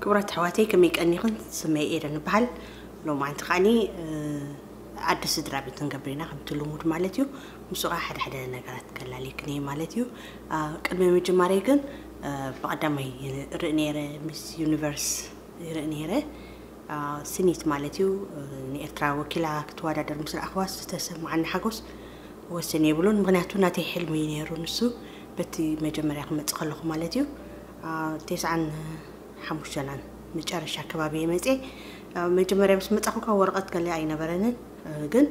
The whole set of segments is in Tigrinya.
ክቡራት ኣሕዋተይ፣ ከመይ ቀኒኹን? ስመይ ኤደን እበሃል። ሎማዓንቲ ከዓኒ፣ እ፣ ኣደ ስድራ ቤት ክንገብር ኢና፣ ከምቲ ልሙድ ማለት እዩ። ምስኡ ከዓ ሓደ ሓደ ነገራት ከላልየክን እየ ማለት እዩ። አ፣ ቅድሚ ምጅማረይ ግን፣ እ፣ ብቐዳማይ ይርኢ ነይረ፣ ሚስ ዩኒቨርስ ይርኢ ነይረ። አ፣ ስኒት ማለት እዩ፣ እ፣ ንኤርትራ ወኪላ ክትወዳደር ምስ ረኣኽዋ ዝተሰማዓኒ ሓጎስ ወሰን የብሉን። ምኽንያቱ ናተይ ሕልሚ እዩ ነይሩ ንሱ፣ በቲ መጀመርያ ክመጽእ ከለኹ ማለት እዩ። አ፣ ተስዓን ሓሙሽተን መጨረሻ ከባቢ እየ መጽየ። አ፣ መጀመርያ ምስ መጻኹ እኳ ወረቐት ገለ ኣይነበረንን፣ እ፣ ግን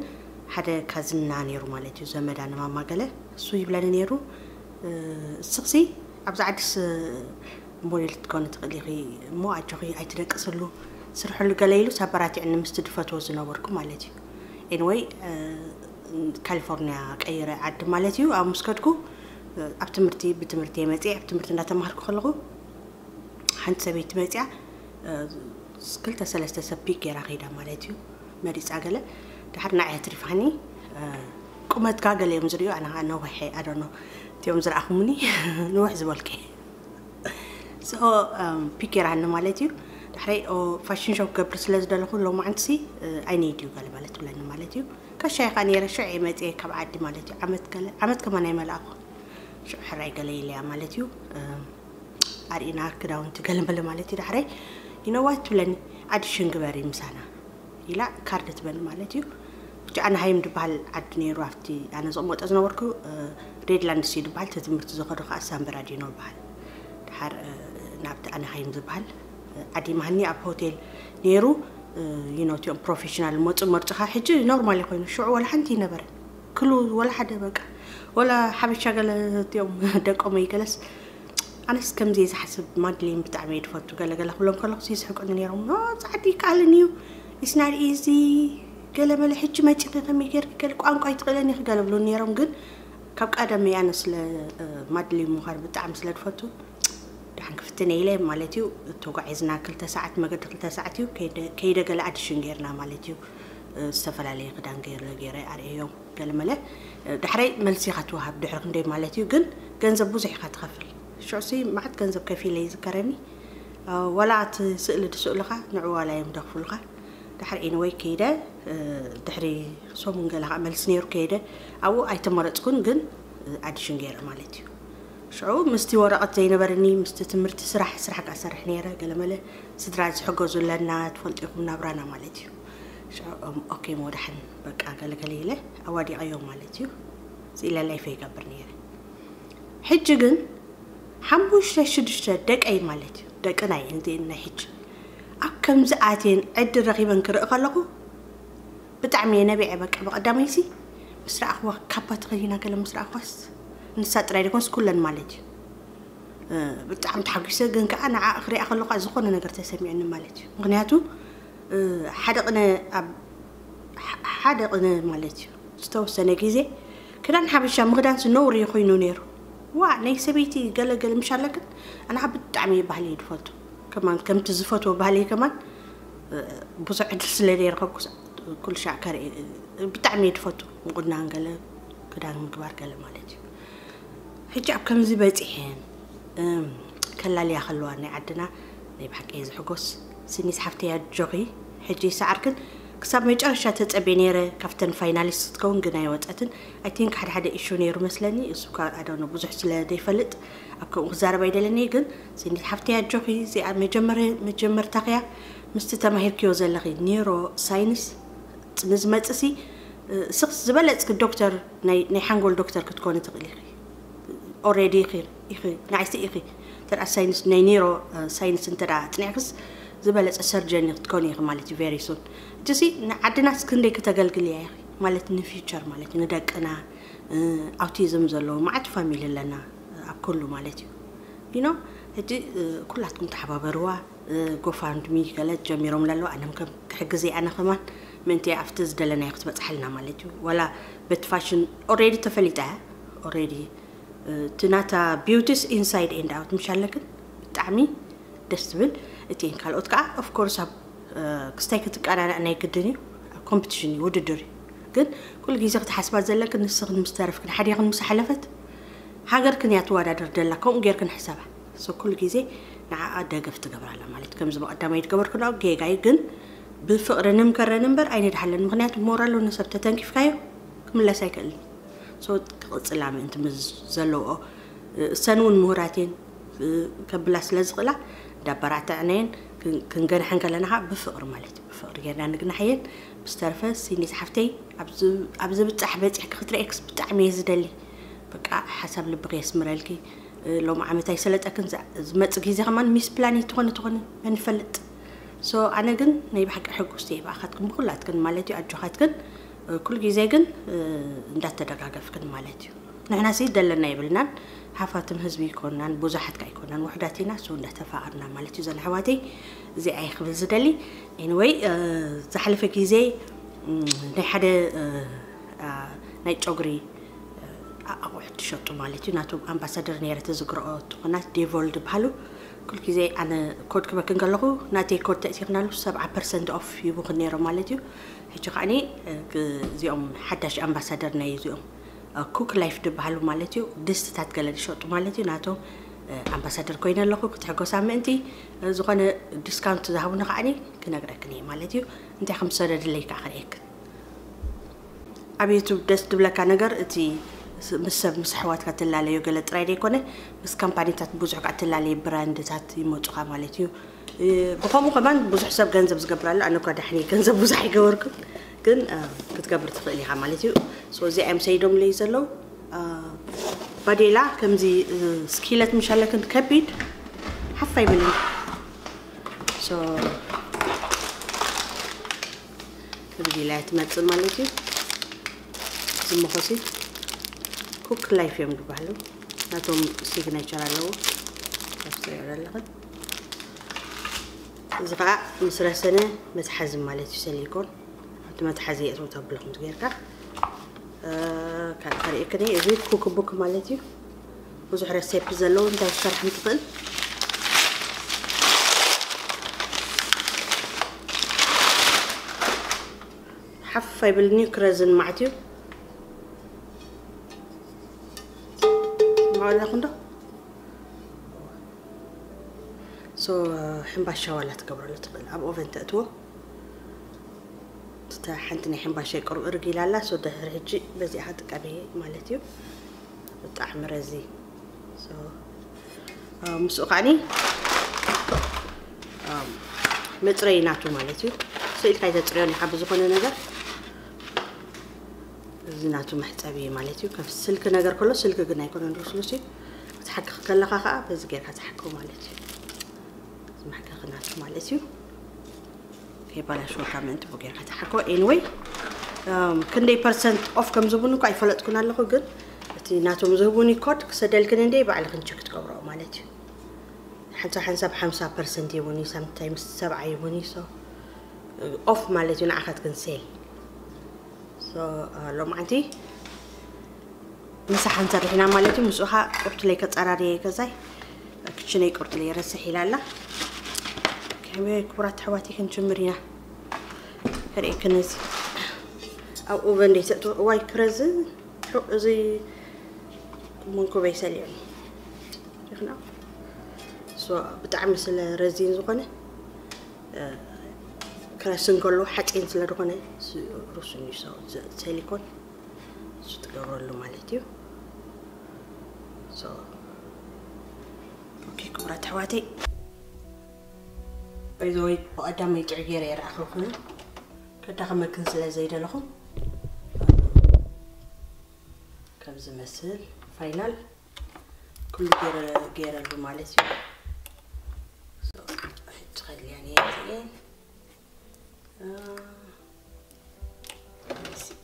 ሓደ ካዝና ነይሩ ማለት እዩ፣ ዘመዳ ንማማ ገለ፣ እሱ ይብለኒ ነይሩ፣ እ፣ "እስኽሲ ኣብዚ ዓድስ ሞዴል ክትኮኒ ትኽእሊ ኢኺ እሞ ኣጆኺ ኣይትደቅስሉ፣ ስርሕሉ" ገለ ኢሉ ኣበራቲዕኒ፣ ምስቲ ድፈትዎ ዝነበርኩ ማለት እዩ። ኤኒወይ፣ እ፣ ካሊፎርኒያ ቀይረ ዓዲ ማለት እዩ። ኣብ ምስ ከድኩ፣ እ፣ ኣብ ትምህርቲ፣ ብትምህርቲ እየ መጽየ። ኣብ ትምህርቲ እንዳተማሃርኩ ከለኹ ሓንቲ ሰበይቲ መጽያ፣ እ፣ ክልተ ሰለስተ ሰብ ፒክ ገይራ ከይዳ ማለት እዩ። መሪጻ ገለ፣ ድሓር ንዓይ ኣትሪፋኒ። እ፣ ቁመትካ ገለ እዮም ዝርእዩ፣ ኣነ ኸኣ ነዊሐ፣ ኣዶኖ፣ እቲኦም ዝረኣኹምኒ ንውሕ ዝበልከ። So፣ እም፣ ፒክ ገይራኒ ማለት እዩ። ድሕረይ፣ ኦ፣ ፋሽን ሾው ክገብር ስለ ዝደለኹ ሎማዓንትሲ፣ እ፣ I need you ገለ ማለት ትብለኒ ማለት እዩ። ከሻይ ኸኣ ነይረ፣ ሽዑ እየ መጽየ ካብ ዓዲ ማለት እዩ። ዓመት ገለ፣ ዓመት ከማን ኣይመልኣኹ። ሽዑ ሕራይ ገለ ኢለያ ማለት እዩ። እም፣ ኣርኢና ክዳውንቲ ገለ መለ ማለት እዩ። ድሕረይ፣ "You know what?" ትብለኒ፣ "ኣዲሽን ግበሪ ምሳና" ኢላ ካርድ ትበኒ ማለት እዩ። ብቻ ኣናሃይም ዝበሃል ዓዲ ነይሩ፣ ኣብቲ ኣነ ዝቕመጦ ዝነበርኩ፣ እ፣ ሬድላንድስ እዩ ዝበሃል፣ እቲ ትምህርቲ ዝኸዶ ከዓ ሳን በርናርዲኖ ይበሃል። ድሓር፣ እ፣ ናብቲ ኣናሃይም ዝበሃል፣ እ፣ ዓዲ ማህኒ ኣብ ሆቴል ነይሩ። እ፣ you know፣ እቲኦም ፕሮፌሽናል መፁ መርፁኻ፣ ሕጂ ኖርማል ኮይኑ፣ ሽዑ ወላ ሓንቲ ይነበረ። ክሉ ወላ ሓደ በቃ፣ ወላ ሓበሻ ገለ እቲኦም ደቆመይ ገለስ፣ ኣነስ ከምዚ እየ ዝሓስብ፣ ማድሌን ብጣዕሚ እየ ዝፈቱ። ገለገለ ክብሎም ከለኹ ይስሕቁኒ ነይሮም። "ኖ፣ ጻዕዲ ይከኣልን እዩ፣ it's not easy፣ ገለ መለ፣ ሕጂ መጺኺ ከመይ ጌርኪ፣ ገለ ቋንቋ ኣይትኽእልን ኢኺ" ገለ ብሉኒ ነይሮም። ግን ካብ ቀደመይ ኣነ ስለ፣ እ፣ ማድሌን ምዃን ብጣዕሚ ስለ ዝፈቱ፣ ደሓን ክፍትን ኢለ ማለት እዩ። ተጓዒዝና ክልተ ሰዓት፣ መገዲ ክልተ ሰዓት እዩ። ከይደ፣ ከይደ ገለ ኣዲሽን ጌርና ማለት እዩ። እ፣ ዝተፈላለየ ክዳን ገይረ፣ ገይረ ኣርእዮም። ገለመለ፣ እ፣ ዳሕረይ መልሲ ኢኻ ትወሃብ፣ ድሕሪ ክንደይ ማለት እዩ፣ ግን ገንዘብ ብዙሕ ኢኻ ትኸፍል። ሽዑሲ መዓት ገንዘብ ከፊለ ይዝከረኒ። እ፣ ዋላ እቲ ስእሊ ድስእሉኻ ንዑ ዋላ እዮም ደኽፍሉኻ። ዳሕሪ ኤኒወይ ከይደ፣ እ፣ ድሕሪ ሰሙን ገለ ኸዓ መልሲ ነይሩ ከይደ። ኣብኡ ኣይተመረጽኩን፣ ግን፣ እ፣ ኣዲሽን ገይረ ማለት እዩ። ሽዑ ምስቲ ወረቐት ዘይነበረኒ፣ ምስቲ ትምህርቲ ስራሕ፣ ስራሕ ከኣ ሰርሕ ነይረ። ገለመለ ስድራ ዝሕገዙ ኣለና፣ ትፈልጡ ኢኹም ናብራና ማለት እዩ። ሽዑ፣ እም፣ ኦኬ፣ መወዳሕን በቃ ገለገለ ኢለ ኣዋዲቐዮ ማለት እዩ። ስኢለ ላይፈ ይገብር ነይረ። ሕጂ ግን ሓሙሽተ ሽዱሽተ ደቀይ ማለት እዩ፣ ደቂ ናይ፣ እንትን ናይ ሕጂ ኣብ ከምዚ ኣትየን ዕድል ረኺበን ክርኢ ከለኹ ብጣዕሚ እየ ነቢዐ። በቃ ብቐዳመይሲ ምስ ረኣኽዋ፣ ካባ ተኸዲና ገለ ምስ ረኣኽዋስ፣ ንሳ ጥራይ ደይኮንስ ኩለን ማለት እዩ። እ፣ ብጣዕሚ ተሓጒሰ፣ ግን ከኣ ንዓ ክሪኣ ከለኹ ዝኾነ ነገር ተሰሚዑኒ ማለት እዩ። ምኽንያቱ፣ እ፣ ሓደ ቅነ ኣብ፣ ሓ-፣ ሓደ ቅነ ማለት እዩ፣ ዝተወሰነ ግዜ ክዳን ሓበሻ ምኽዳንሲ ነውሪ ኮይኑ ነይሩ። ዋ፣ ናይ ሰበይቲ ገለገለ ምሽ ኣለክን፣ ኣነ ብጣዕሚ እየ ባህሊ እየ ዝፈቱ። ከማን ከምቲ ዝፈትዎ ባህሊ ከማን፣ እ፣ ብዙሕ ዕድል ስለ ዘይረኸብኩስ፣ ኩሉ ሻዕ ከርኢ፣ እ፣ ብጣዕሚ እየ ዝፈቱ። ምቑናን ገለ፣ ክዳን ምግባር ገለ ማለት እዩ። ሕጂ ኣብ ከምዚ በጺሐን፣ እም፣ ከላልያ ከለዋ ናይ ዓድና ናይ ብሓቂ እየ ዝሕጎስ። ስኒት ሓፍተይ ኣጆኺ፣ ሕጂ ይሰዓርክን። ክሳብ መጨረሻ ተጸብየ ነይረ ካብተን ፋይናሊስት ክትከውን፣ ግን ኣይወጸትን። I think ሓደ ሓደ ኢሹ ነይሩ መስለኒ፣ እሱ እኳ I don't know፣ ብዙሕ ስለ ዘይፈልጥ ኣብ ከምኡ ክዛረብ ኣይደለኒ። ግን ስኒት ሓፍተይ ኣጆኺ፣ እዚኣ መጀመሪ-፣ መጀመርታኽያ ምስቲ ተማሂርክዮ ዘለኺ ኒውሮ ሳይንስ ንዝመጽእሲ፣ እ፣ ስኽስ ዝበለጽኪ ዶክተር፣ ናይ፣ ናይ ሓንጎል ዶክተር ክትኮኒ ትኽእሊ ኢኺ። ኦልሬዲ ኢኺ፣ ኢኺ፣ ንዓይሲ ኢኺ። እንተ ደኣ ሳይንስ፣ ናይ ኒውሮ፣ እ፣ ሳይንስ እንተ ደኣ ኣጽኒዕክስ፣ ዝበለጸ ሰርጀን ክትኮኒ ኢኺ ማለት እዩ፣ ቨሪ ሱን። እቲሲ ንዓድናስ ክንደይ ክተገልግልያ ኢኺ ማለት ንፊውቸር ማለት እዩ፣ ንደቅና፣ እ፣ ኣውቲዝም ዘለዎ መዓት ፋሚሊ ኣለና፣ እ፣ ኣብ ኩሉ ማለት እዩ። You know፣ ሕጂ፣ እ፣ ኩላትኩም ተሓባበርዋ። እ፣ ጎፋንድሚ ገለ ጀሚሮም ለለዉ፣ ኣነም ከም ክሕግዝ እየ፣ ኣነ ከማን ምእንቲ ኣብቲ ዝደለናዮ ክትበጽሓልና ማለት እዩ። ዋላ በቲ ፋሽን ኦልሬዲ ተፈሊጣ እያ። ኦልሬዲ፣ እ፣ እቲ ናታ ቢዩቲስ ኢንሳይድ ኤንድ ኣውት ምሽ ኣለክን፣ ብጣዕሚ ደስ ትብል። እቲን ካልኦት ከኣ፣ ኦፍ ኮርስ፣ ኣብ፣ እ፣ ክስታይ ክትቀናነዕ ናይ ግድን እዩ። ኣብ ኮምፒቲሽን እዩ፣ ውድድር እዩ። ግን ኩሉ ግዜ ክትሓስባ ዘለክን፣ ንስኽን ምስ ተረፍክን፣ ሓዲኽን ምስ ሓለፈት፣ ሃገርክን እያ ትወዳደር ደላ፣ ከምኡ ጌርክን ሕሰባ። So ኩሉ ግዜ ንዓኣ ደገፍ ትገብራላ ማለት እዩ። ከምዚ ብቐዳማይ ዝገበርኩ ጌጋ እዩ፣ ግን ብፍቕሪ ንምከረን እምበር ኣይንድሓለን። ምኽንያቱ ሞራሉ ንሰብ ተተንኪፍካዮ ክምለስ ኣይክእልን። ሶ ክቕጽላ ምእንቲ ምስ ዘለዎ፣ እሰን እውን ምሁራት እየን፣ ከብላ ስለ ዝኽእላ እንዳበራተዕናየን ክን- ክንገንሐን ከለና ከዓ ብፍቕሪ ማለት እዩ። ብፍቕሪ ጌርና ንግናሓየን። ብዝተረፈ ሲኒ ዝሓፍተይ ኣብዚ- ኣብዚ ብጻሕ በጺሕኪ ክትርእየክስ ብጣዕሚ እየ ዝደሊ። በቃ ሓሳብ ልብኺ የስምረልኪ። ሎም ዓመት ኣይሰለጠክን፣ ዝመጽእ ግዜ ከማን ሚስ ፕላን ትኾኒ ትኾኒ መን ይፈልጥ። ሶ ኣነ ግን ናይ ብሓቂ ሕጉስቲ እየ ብኣኻትክን ብኩላትክን ማለት እዩ። ኣጆኻትክን ኩሉ ግዜ ግን እንዳተደጋገፍክን ማለት እዩ። ንሕና ሲ ደለና የብልናን፣ ሃፋትም ህዝቢ ይኮናን፣ ብዙሓት ካ ይኮናን፣ ውሕዳት ኢና። ሶ እንዳተፋቐርና ማለት እዩ። ዘን ኣሕዋተይ እዚኣ እየ ክብል ዝደሊ። ኤኒወይ፣ ዝሓለፈ ግዜ ናይ ሓደ ናይ ጨጉሪ ኣቑሑት ትሸጡ ማለት እዩ። ናቶም ኣምባሳደር ነይረ ተዝግረኦ ትኾናት ዴቮል ዝበሃሉ ኩል ግዜ ኣነ ኮድ ክበክን ከለኹ ናተይ ኮድ ተእቲኽናሉ ሰብዓ ፐርሰንት ኦፍ ይቡኽን ነይሮም ማለት እዩ። ሕጂ ከዓኒ እዚኦም ሓዳሽ ኣምባሳደር ናይ እዚኦም ኩክ ላይፍ ዝበሃሉ ማለት እዩ። ድስትታት ገለ ዝሸጡ ማለት እዩ። ናቶም ኣምባሳደር ኮይነ ኣለኹ ክትሕጎሳ ምእንቲ ዝኾነ ዲስካውንት ዝሃቡኒ ከዓኒ ክነግረክን እየ ማለት እዩ። እንታይ ከም ዝሰደድለይ ከዓ ክርእየክን። ኣብ ዩቱብ ደስ ዝብለካ ነገር እቲ ምስ ሰብ ምስ ኣሕዋትካ ትላለዮ ገለ ጥራይ ዘይኮነ ምስ ካምፓኒታት ብዙሕ ከዓ ትላለየ ብራንድታት ይመፁኻ ማለት እዩ። ብከምኡ ከማን ብዙሕ ሰብ ገንዘብ ዝገብር ኣሎ። ኣነ እኳ ዳሕኒ ገንዘብ ብዙሕ ኣይገበርኩን፣ ግን ክትገብር ትኽእል ኢኻ ማለት እዩ። ሶ እዚኣ እዮም ሰይዶምለይ ዘለዉ። ባዴላ ከምዚ ስኪለት ምሻለክን ከቢድ ሓፍ ኣይብልን። ሶ ከምዚ ኢላ እያ ትመፅእ ማለት እዩ። ዝመኾሲ ኩክ ላይፍ እዮም ዝበሃሉ። ናቶም ሲግነቸር ኣለዎ። ካብዚ ትሪኦ ዘለኽን እዚ ከዓ ምስ ረሰነ መትሓዚ ማለት እዩ። ሰሊኮን ኣብቲ መትሓዚ የእትዎ ተብሎ ከምዚ ጌርካ ካልእ ከርእየክን እየ። እዚ ኩክ ቡክ ማለት እዩ። ብዙሕ ረሴፕ ዘለዎ እንታይ ክሰርሕ ምትኽእል ሓፍ ኣይብልኒ ክረዝን ማዕት እዩ ማለኹ እንዶ ሶ ሕምባሻ ዋላ ትገብረሉ ትኽእል ኣብ ኦቨን ተእትዎ። ሓንቲ ናይ ሕምባሻ ቅሩብ እርግ ኢላላ ሶ ድሕሪ ሕጂ በዚኣ ጥቀሚ ማለት እዩ። ብጣዕሚ ረዚ ምስኡ ከዓኒ መፅረይ ናቱ ማለት እዩ። ስኢልካ ይተፅርዮን ኢኻ ብዝኾነ ነገር። እዚ ናቱ መሕፀቢ ማለት እዩ። ከም ስልክ ነገር ከሎ ስልክ ግን ኣይኮነን ርስሉስ እዩ። ክትሓክኽ ከለኻ ከዓ በዚ ጌርካ ትሓክው ማለት እዩ። እዚ መሕከኺ ናቱ ማለት እዩ። ከይባላሽወካ ምእንቲ ብኡ ጌርካ ትሓኮ። ኤኒወይ ክንደይ ፐርሰንት ኦፍ ከም ዝቡን እኳ ኣይፈለጥኩን ኣለኹ፣ ግን እቲ ናቶም ዝህቡኒ ኮድ ክሰደልክን እንደ ባዕልኽን ቸክ ትገብረኦ ማለት እዩ። ሓንሳብ ሓንሳብ ሓምሳ ፐርሰንት ይቡኒ ሳምታይምስ ሰብዓ ይቡኒ ሶ ኦፍ ማለት እዩ። ንዓኻትክን ሴል ሎማዓንቲ ምሳሕ እንሰርሕ ኢና ማለት እዩ። ምስኡ ኸዓ ቁርጥለይ ከፀራርየ ገዛይ ክችነይ ቁርጥለይ ረስሕ ኢላ ኣላ። ከመይ ክቡራት ኣሕዋተይ ክንጅምር ኢና። ከርእየክን እዚ ኣብ ኦቨን ደይተእትዎ እዋይ ክረዝን እዚ መንኮበይ ሰሊዑ ይኽና ብጣዕሚ ስለ ረዚን ዝኾነ ክረስን ከሎ ሓፂን ስለ ዝኾነ ሩስን እዩ ሰሊኮን እሱ ትገብረሉ ማለት እዩ። ኦኬ ክቡራት ኣሕዋተይ በይዘወይ ብቐዳመይ ጥዑ ገይረ የረኣኸኹ ከዳኸመክን ስለ ዘይደለኹ ከም ዝመስል ፋይናል ኩሉ ገይረ- ገይረሉ ማለት እዩ። So፣ ሕጂ ከድልያ ነየ እዚኤን። አ፣ let me see.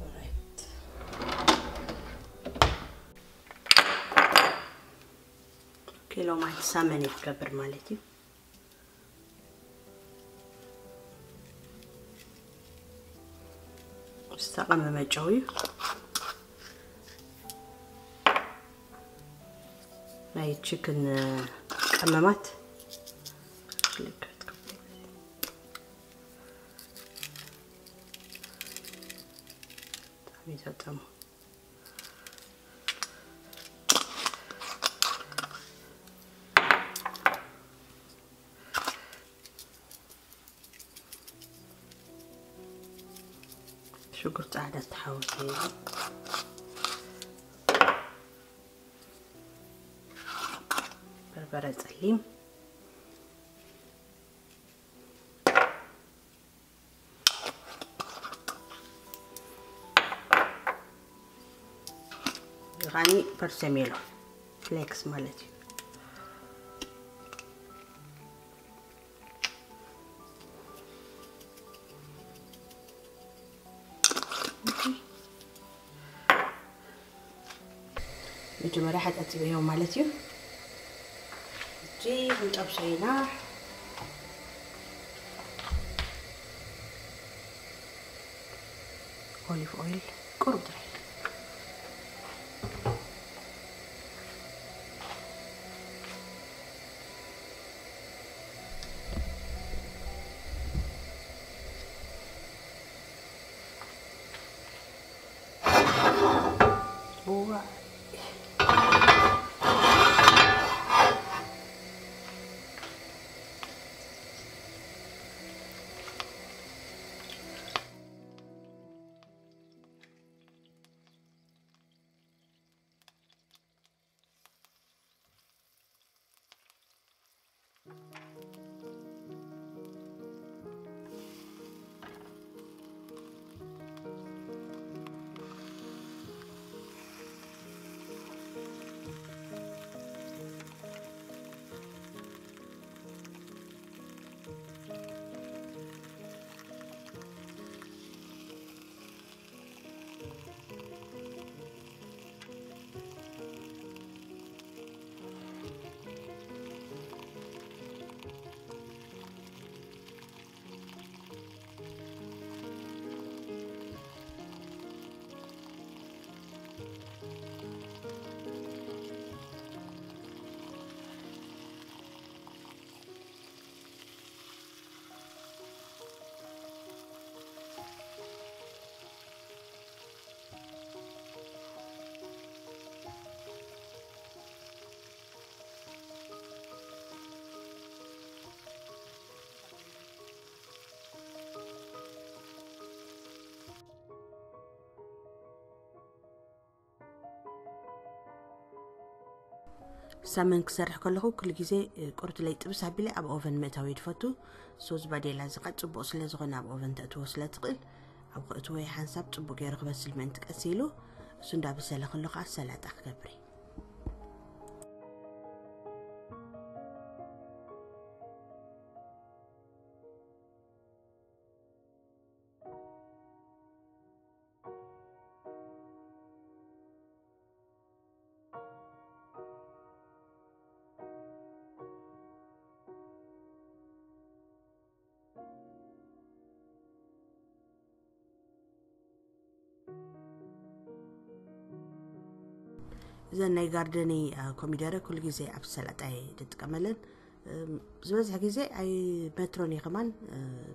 Alright. ኦኬ፣ ሎማዓንቲ ሳመን እዩ ክገብር ማለት እዩ። ዝተቐመመ ጨው እዩ። ናይ ቺክን ቀመማት። Let me see. ይዘጠሙ። ሽጉርቲ ጻዕዳ ዝተሓወሰ እዩ። በርበረ ጸሊም። እዚ ኸዓኒ ፐርሰሜሎ ፍሌክስ ማለት እዩ። መጀመርያ ሓፃፂበዮ ማለት እዩ። እጂ ክንጠብሶ ኢና። ኦሊቭ ኦይል ቁሩብ ጥራይ። ሳመን ክሰርሕ ከለኹ ኩሉ ግዜ ቁርትለይ ጥብስ ኣቢለ ኣብ ኦቨን ምእታው እየ ዝፈቱ። ሶዝ ባዴላ እዚ ኸዓ ጽቡቕ ስለ ዝኾነ ኣብ ኦቨን ተእትዎ ስለ ትኽእል ኣብ ከእትዎ እየ ሓንሳብ ጽቡቕ ገይሩ ክበስል ምእንቲ ቀስ ኢሉ። እሱ እንዳበሰለ ከሎ ኸዓ ሰላጣ ክገብር እየ። እዘን ናይ ጋርደነይ ኮሚደረ ኩሉ ግዜ ኣብ ሰላጣ እየ ዝጥቀመለን። ዝበዝሕ ግዜ ኣይመትሮን እየ ከማን፣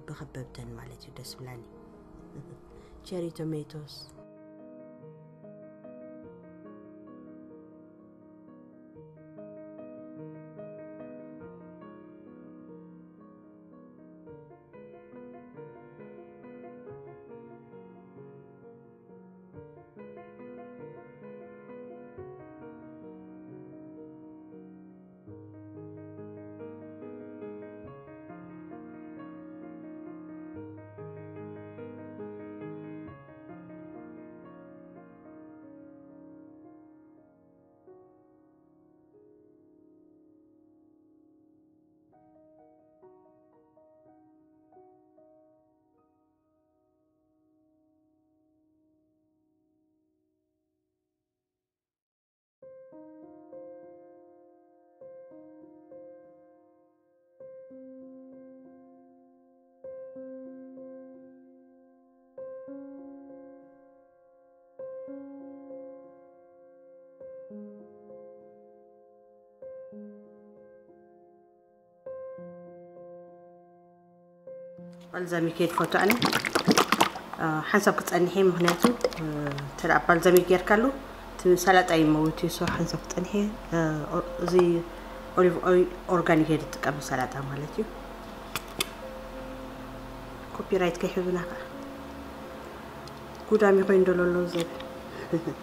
ብኸበብተን ማለት እዩ ደስ ብላኒ። ቸሪ ቶሜቶስ። ባልዛሚክ እየ ዝፈቱ ኣነ። ሓንሳብ ክጸንሕ እየ፣ ምኽንያቱ እንተ ባልዛሚክ ጌርካሉ እቲ ሰላጣ ይመውት እዩ። ሶ ሓንሳብ ክጸንሕ እየ። እዚ ኦሊቭ ኦርጋኒክ እየ ዝጥቀም ሰላጣ ማለት እዩ። ኮፒራይት ከይሕብና ከዓ ጉዳሚ ኮይኑ ደሎ ዘሎ ዘብ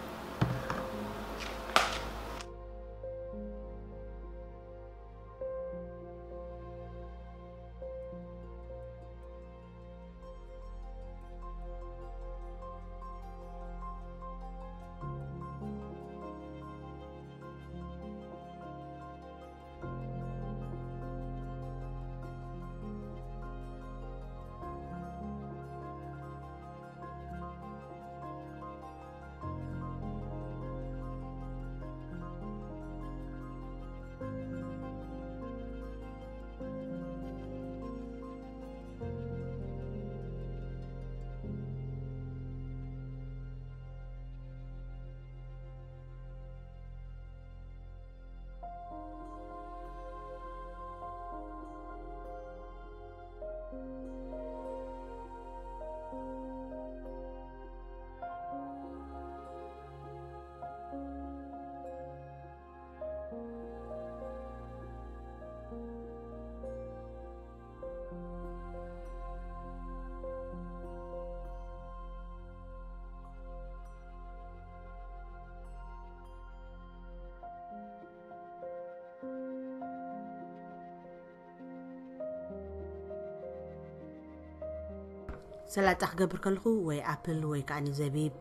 ሰላጣ ክገብር ከለኹ ወይ ኣፕል ወይ ከዓኒ ዘቢብ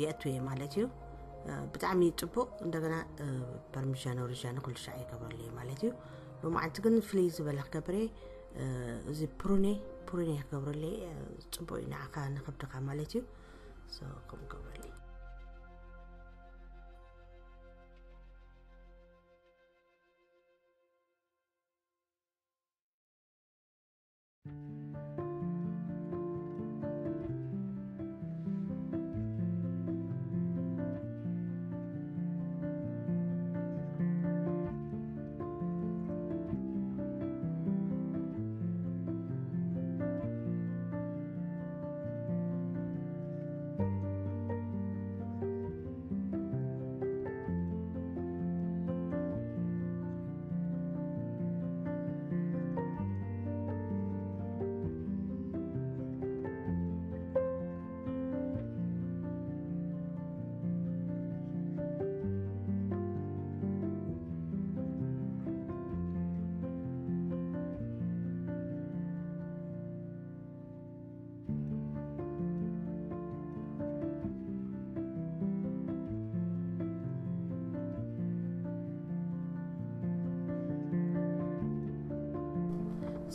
የእቱ እየ ማለት እዩ። ብጣዕሚ ጽቡቕ። እንደገና ፓርሚጃኖ ሪጃኖ ኩሉ ሻዕ ይገብረሉ እየ ማለት እዩ። ሎማዓንቲ ግን ፍልይ ዝበለ ክገብር እየ። እዚ ፕሩኔ ፕሩኔ ክገብረሉ እየ። ጽቡቕ እዩ ንዓኻ ንኸብድኻ ማለት እዩ። ከምኡ ገብረሉ እየ።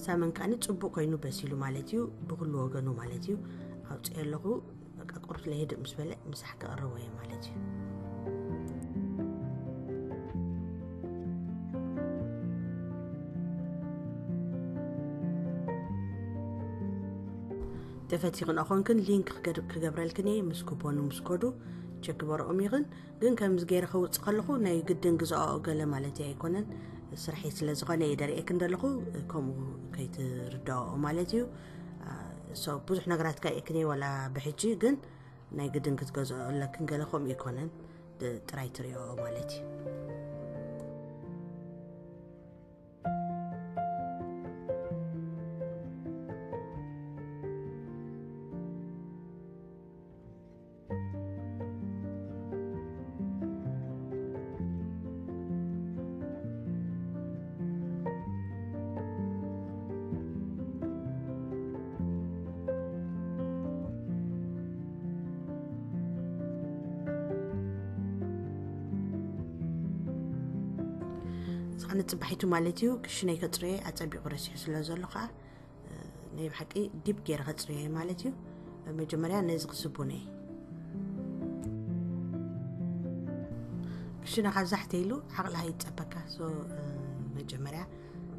ሳመን ከዓኒ ጽቡቕ ኮይኑ በሲሉ ማለት እዩ፣ ብኩሉ ወገኑ ማለት እዩ። ኣውፅኤ ኣለኹ። በቃ ቁርብ ለይህድእ ምስ በለ ምሳሕ ክቕርቦ እየ ማለት እዩ። ተፈቲኽን ኦኾንክን ሊንክ ክገድ- ክገብረልክን እየ። ምስ ኩፖኑ ምስ ኮዱ ቸክ ክበርኦም ይኽን። ግን ከምዚ ገይረ ከውፅእ ከለኹ ናይ ግድን ግዛኦ ገለ ማለት ኣይኮነን። ስራሐይ ስለ ዝኾነ እየ ደርእየክን ዘለኹ፣ ከምኡ ከይትርዳኦ ማለት እዩ። ሶ ብዙሕ ነገራት ካየክን እየ ዋላ ብሕጂ፣ ግን ናይ ግድን ክትገዝኦ ኣለክን ገለ ከምኡ ኣይኮነን። ጥራይ ትሪኦ ማለት እዩ። ዝኾነ ጽባሒቱ ማለት እዩ። ክሽነይ ከጽርየ ኣጸቢቑ ረሲሑ ስለ ዘሎ ከዓ ናይ ብሓቂ ዲብ ገይረ ከጽርዮ እየ ማለት እዩ። መጀመርያ ነዚ ክስቡነ እየ። ክሽነ ካብ ዛሕተ ኢሉ ዓቕልኻ ይጸበካ። ሶ መጀመርያ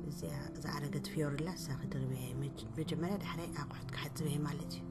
እዚኣ ዝኣረገት ፊዮርላ እሳ ክድርብያ እየ። መጀመርያ ዳሕራይ ኣቑሑት ክሓጽብ እየ ማለት እዩ።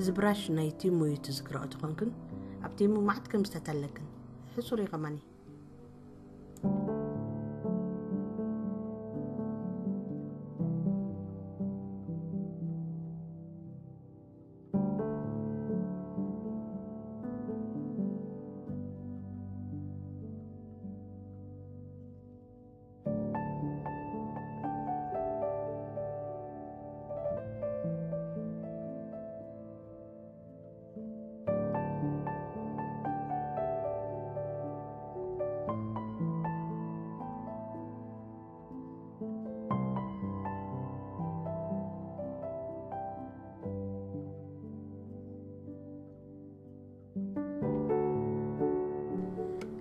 እዚ ብራሽ ናይ ቲሙ እዩ ትዝክረኦ ተኾንክን፣ ኣብ ቲሙ ማዕት ከም ዝተተለክን ሕሱር እዩ ከማኒ።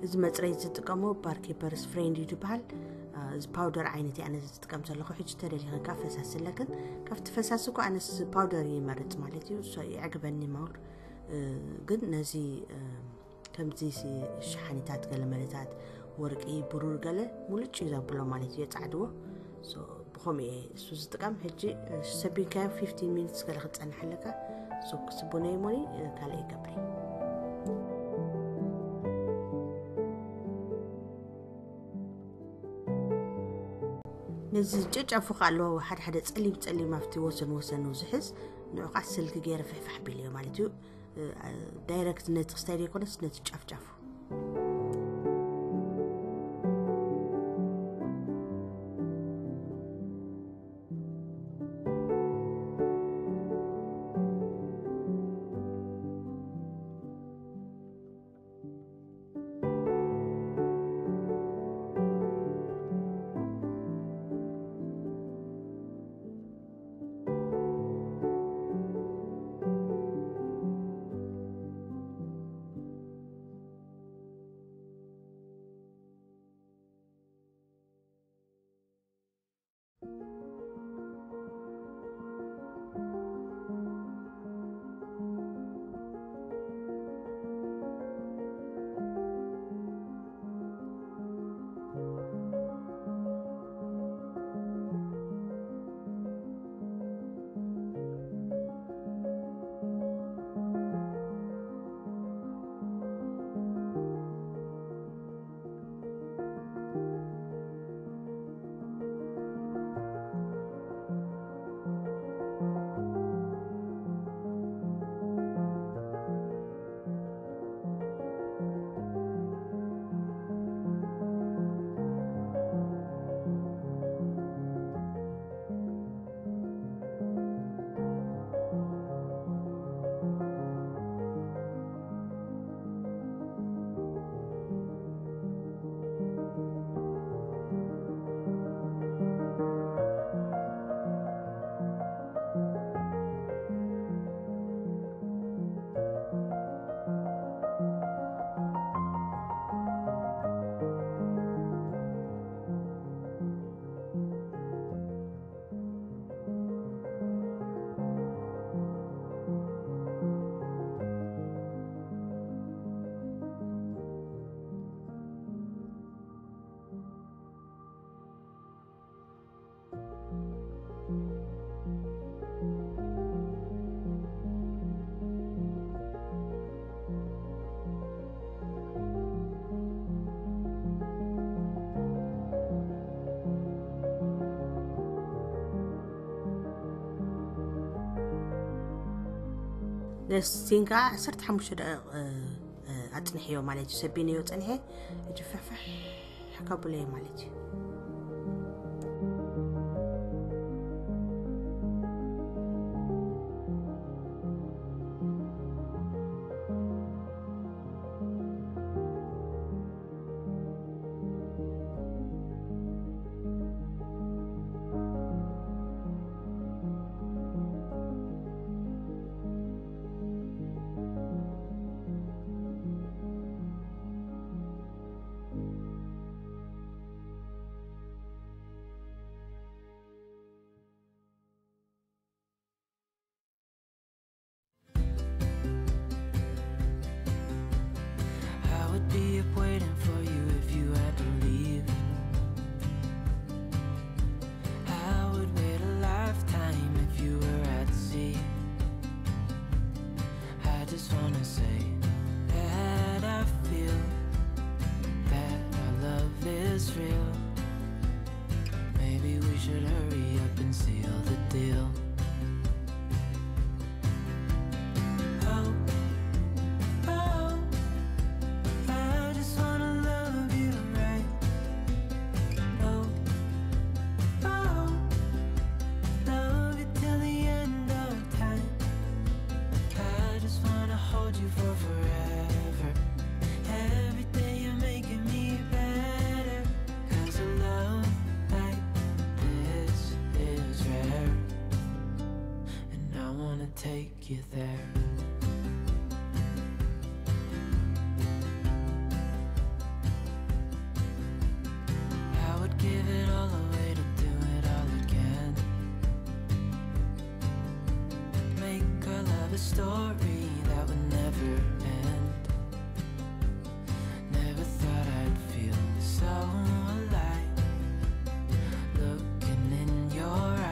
እዚ መፅረይ ዝጥቀሞ ባርኬፐርስ ፍሬንድ እዩ ዝበሃል። እዚ ፓውደር ዓይነት ኣነ ዝጥቀም ዘለኹ። ሕጂ ተደሊኸ ከዓ ፈሳሲ ኣለክን፣ ካብቲ ፈሳሲ እኮ ኣነስ ፓውደር ይመርፅ ማለት እዩ። እሱ ይዕግበኒ ማውር። ግን ነዚ ከምዚ ሲ- ሸሓኒታት፣ ገለ መለታት፣ ወርቂ፣ ብሩር፣ ገለ ሙልጭ እዩ ዘብሎ ማለት እዩ፣ የፃዕድዎ። So ብኸምኡ እየ እሱ ዝጥቀም። ሕጂ ሰቢንካዮ ፊፍቲን ሚኒትስ ገለ ክትፀንሕ ኣለካ። So ክስቡነ ይሞኒ ካልእ ይገብር። ነዚ ጨጫፉ ከ ኣለዎ ሓደ ሓደ ፀሊም ፀሊም ኣብቲ ወሰን ወሰኑ ዝሕዝ፣ ንዑ ከዓ ስልኪ ገይረ ፍሕፋሕ ቢልዮ ማለት እዩ። ዳይረክት ነቲ ክስታይ ዘይኮነስ ነቲ ጫፍጫፉ። ነስቲን ከዓ ዓሰርተ ሓሙሽተ ደቂቕ ኣፅንሕዮ ማለት እዩ። ሰቢነዮ ፀንሐ። ሕጂ ፍሕፍሕ ከብሎ እየ ማለት እዩ። take you there. I would give it all away to do it all again. Make our love a story that would never end. Never thought I'd feel so alive. Looking in your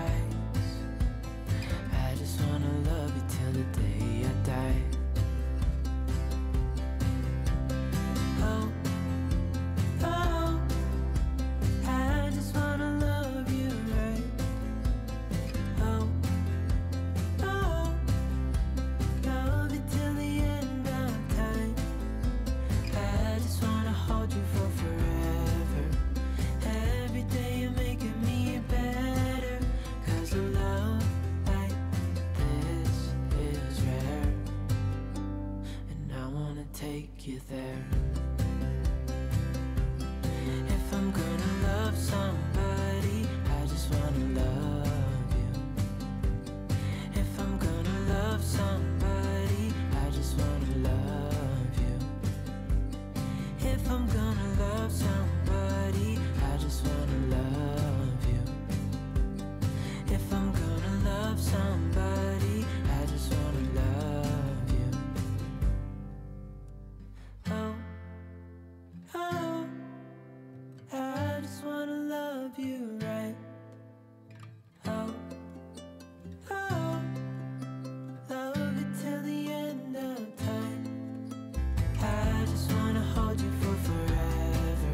eyes, I just wanna love you till the day I die. Oh, oh, I just wanna love you right. Oh, oh, love you till the end of time. I just wanna hold you for forever. Every day you're making me better. 'Cause a love like this is rare. And I wanna take you there. If I'm gonna love somebody, I just wanna love you. If I'm gonna love somebody, I just wanna love you. If I'm gonna love somebody, I just wanna love you. If I'm gonna love somebody, I just wanna love you. Oh, oh, I just wanna love you right. Oh, oh, love you till the end of time. I just wanna hold you for forever.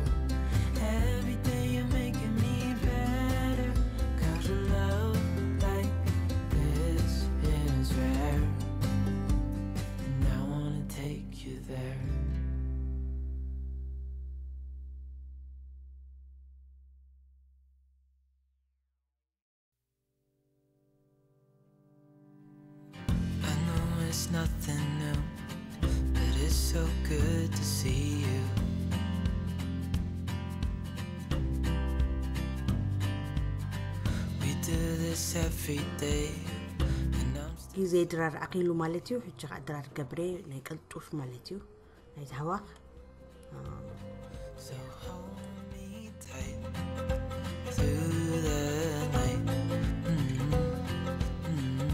Every day you're making me better. 'Cause a love like this is rare. And I wanna take you there. I know it's nothing new, but it's so good to see you. We do this every day, and I'm still ግዜ ድራር ኣኺሉ ማለት እዩ። ሕጂ ኸዓ ድራር ገብረ ናይ ቀልጡፍ ማለት እዩ። ናይ ዝሃዋኽ So hold me tight through the night. Mm-hmm. Mm-hmm.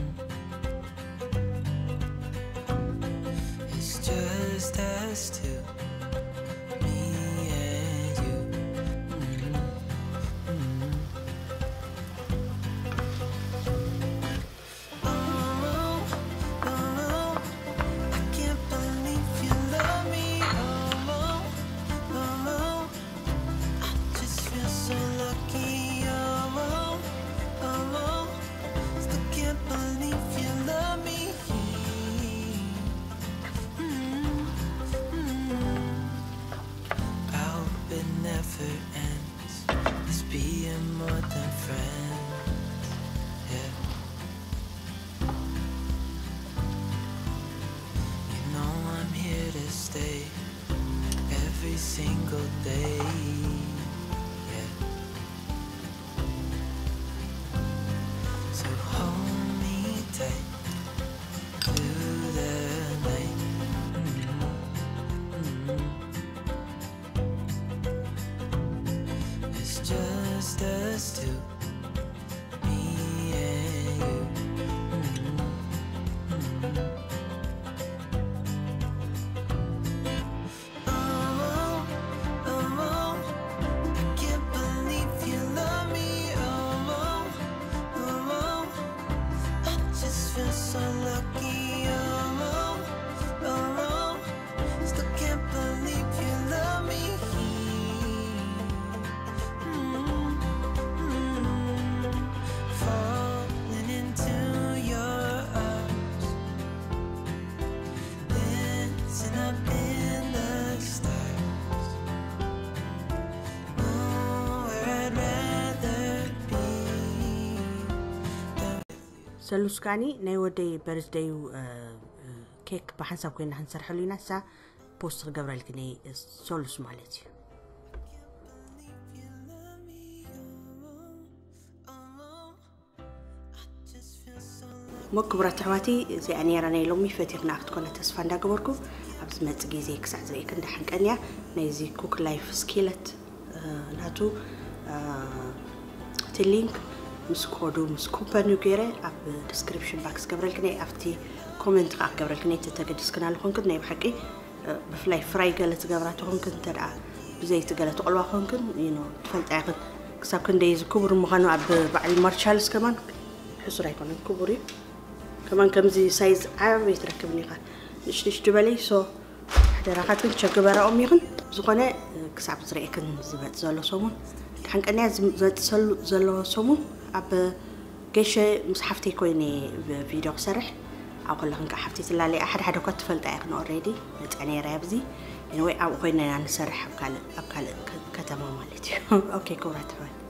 It's just us two, me and you. Mm-hmm. Mm-hmm. Oh, oh, oh, I can't believe you love me. Oh, oh, oh, oh, I just feel so lucky. Oh, oh, oh, oh, still can't believe you love me. Mm, mm. I hope it never ends. Let's be more than friends. Yeah. You know I'm here to stay every single day. Yeah. So hold me tight through the night. Mm-hmm. Mm-hmm. It's just us two, me and you. Mm-hmm. Mm-hmm. Oh, oh, oh, I can't believe you love me. Oh, oh, oh, oh, I just feel so lucky. Oh, oh, oh, oh, still can't believe you love me. Mm, mm, falling into your arms, dancing up in the stars. Oh, where I'd rather be than ሰሉስ ከዓኒ ናይ ወደይ በርዝደዩ ኬክ ብሓንሳብ ኮይና ክንሰርሐሉ ኢና። እሳ ፖስት ክገብረልክኒ ሶሉስ ማለት እዩ። I just feel so lucky. እሞ ክቡራት ኣሕዋተይ፣ እዚኣ ነይራ ናይ ሎሚ። ፈቲኽና ክትኮነ ተስፋ እንዳገበርኩ፣ ኣብ ዝመጽእ ግዜ ክሳዕ ዝርእየክን ደሓን ቀንያ። ናይዚ ኩክ ላይፍ ስኪለት ናቱ እቲ ሊንክ ምስ ኮዱ ምስ ኩፐኑ ገይረ ኣብ ዲስክሪፕሽን ባክስ ገብረልክን እየ፣ ኣብቲ ኮመንት ከዓ ክገብረልክን እየ። ተተገዲስክን ኣለኹንክን ናይ ብሓቂ ብፍላይ ፍራይ ገለ ትገብራ ተኾንክን፣ እንተ ደኣ ብዘይቲ ገለ ትቆልዋ ኮንክን፣ you know፣ ትፈልጣ ኢኽን ክሳብ ክንደይ እዚ ክቡር ምዃኑ። ኣብ በዓል ማርሻልስ ከማን ሕሱር ኣይኮነን፣ ክቡር እዩ። ከማን ከምዚ ሳይዝ ዓብ ይትረክብን ኢኻ፣ ንሽንሽ ዝበለይ። ሶ ሓደራኻትክን ቸክ ግበራኦም ይኽን። ዝኾነ ክሳብ ዝርእየክን ዝበጥ ዘሎ ሰሙን ድሓን ቀንያ ዝበጥ ዘሎ ሰሙን ኣብ ገሸ ምስ ሓፍተይ ኮይነ ቪድዮ ክሰርሕ ኣብ ከለኽን ከዓ ሓፍተይ ትላለይ። ሓደ ሓደ እኳ ትፈልጣ ኢኽን፣ ኦልሬዲ መፅኣ ነይረ ኣብዚ። ኤኒወይ ኣብኡ ኮይና ኢና ንሰርሕ ኣብ ካልእ ኣብ ካልእ ከ- ከተማ ማለት እዩ። ኦኬ ክቡራት ኣሕዋት፣